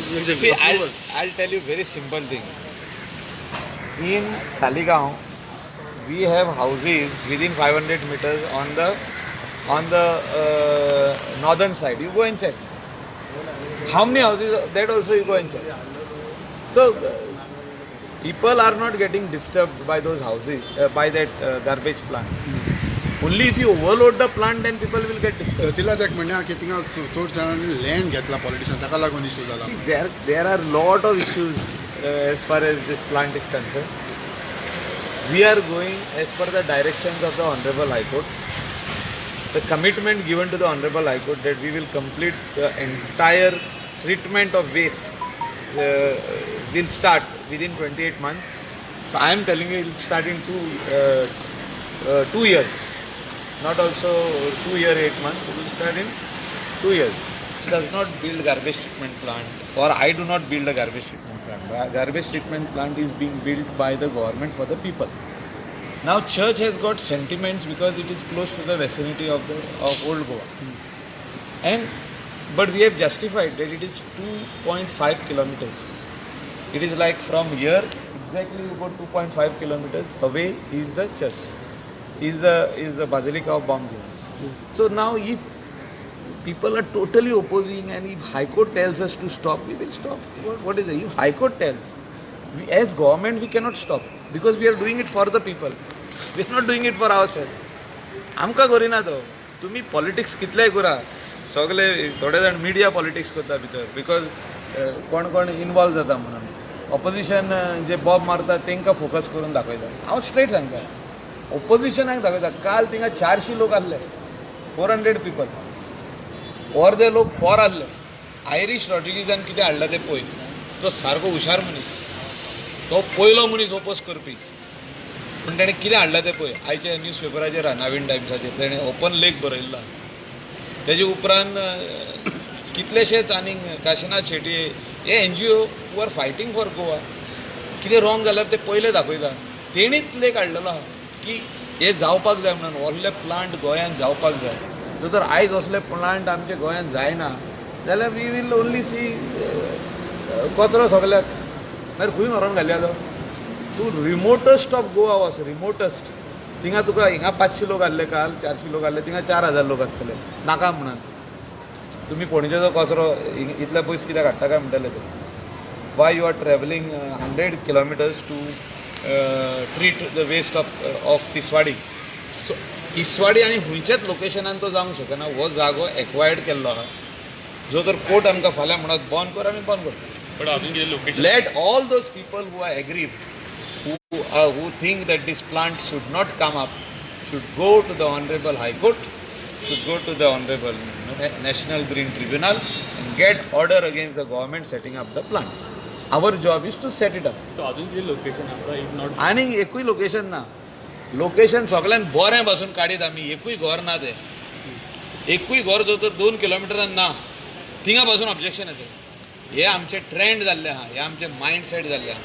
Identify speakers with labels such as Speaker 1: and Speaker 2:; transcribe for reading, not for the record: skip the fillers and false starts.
Speaker 1: See, I'll tell you very simple thing. In Saligao, we have houses within 500 meters on the northern side. You go and check. How many houses? That also you go and check. So people are not getting disturbed by those houses, by that garbage plant. Only if you overload the plant, then people will get disturbed.
Speaker 2: चर्चिला एक म्हणणें की थिंगा चड जाणांनी land घेतला politician ताका लागून issue जाला.
Speaker 1: See, there are lot of issues as far as this plant is concerned. We are going as per the directions of the Honorable High Court. The commitment given to the Honorable High Court that we will complete the entire treatment of waste will start within 28 months. So I am telling you, it will start in 2 years. Not also 2 year 8 months, it will start in 2 years. It does not build garbage treatment plant, or I do not build a garbage treatment plant. Garbage treatment plant is being built by the government for the people. Now church has got sentiments because it is close to the vicinity of old Goa. But we have justified that it is 2.5 kilometers. It is like from here exactly you go 2.5 kilometers away is the church, is the Basilica of Bom Jesus. So now if people are totally opposing and if High Court tells us to stop, we will stop. What is it? If High Court tells, we, as government we cannot stop because we are doing it for the people. We are not doing it for ourselves. आमकां करिना तो तुमी politics कितलेय करा, सगळे थोडे जाण media politics करता भितर because कोण कोण इनवॉल्व जाता म्हणून ऑपोजिशन जे बॉब मारता तांकां फोकस करून दाखयता. हांव स्ट्रेट सांगता, ऑपोजिशनाक दाखयता. काल थिंगा 400 लोक आहले, 400 पिपल, अर्दे लोक फॉर आहले. आयरीश रॉड्रिगीजान कितें हाडला तें पळय, तो सारको हुशार मनीस, तो पयलो मनीस ओपोज करपी, पूण ताणें कितें हाडलां तें पळय. आयच्या न्यूज पेपराचेर नवीन टायम्साचेर ताणें ओपन लेख बरयल्लो. तेजे उपरांत कितलेशेच आनीक काशिनाथ शेट्ये हे NGO who are fighting for Goa, कितें रॉंग जाल्यार ते पयले दाखयता. तेणीच लेख हाडलेलो आहा की हे जावपाक जाय म्हणून, व्हडले प्लांट गोंयांत जावपाक जाय. जर तर आयज असले प्लांट आमच्या गोंयांत जायना जाल्यार we will only सी कचरो सगल्याक. मागीर खंय व्हरोन घालया तो? तूं रिमोटस्ट ऑफ गोवा वच, रिमोटस्ट, थिंगा तुका हिंगा 500 लोक आहले, काल 400 लोक आहले, थिंगा 4000 लोक आसतले. नाका म्हणून तुमी पणजेचो कचरो इतले पयस कित्याक हाडटा काय म्हणटले ते. Why you are travelling 100 kilometers to treat the waste of Tiswadi? So Tiswadi आनी खंयच्याच लोकेशनान तो जावंक शकना. हो जागो एक्वायर्ड केल्लो आहा. जो तर कोर्ट आमकां फाल्यां म्हणत बंद कर, आमी बंद करता. Let all those people who are aggrieved, who think that this plant should not come up, should go to the Honorable High Court, should go to the Honorable National Green Tribunal and get order against the government setting up the plant. Our job is to set it up.
Speaker 3: So अजून कितें location आसा if not?
Speaker 1: आनीक एकूय location ना. Location सगळ्यान बरें पासून काडीत आमी, एकूय घर ना तें, एकूय घर जो तर 2 किलोमिटरान ना, थिंगा पासून ऑब्जेक्शन येता. हे आमचे ट्रेंड जाल्ले आहा, हे आमचे मायंडसेट जाल्ले आहा.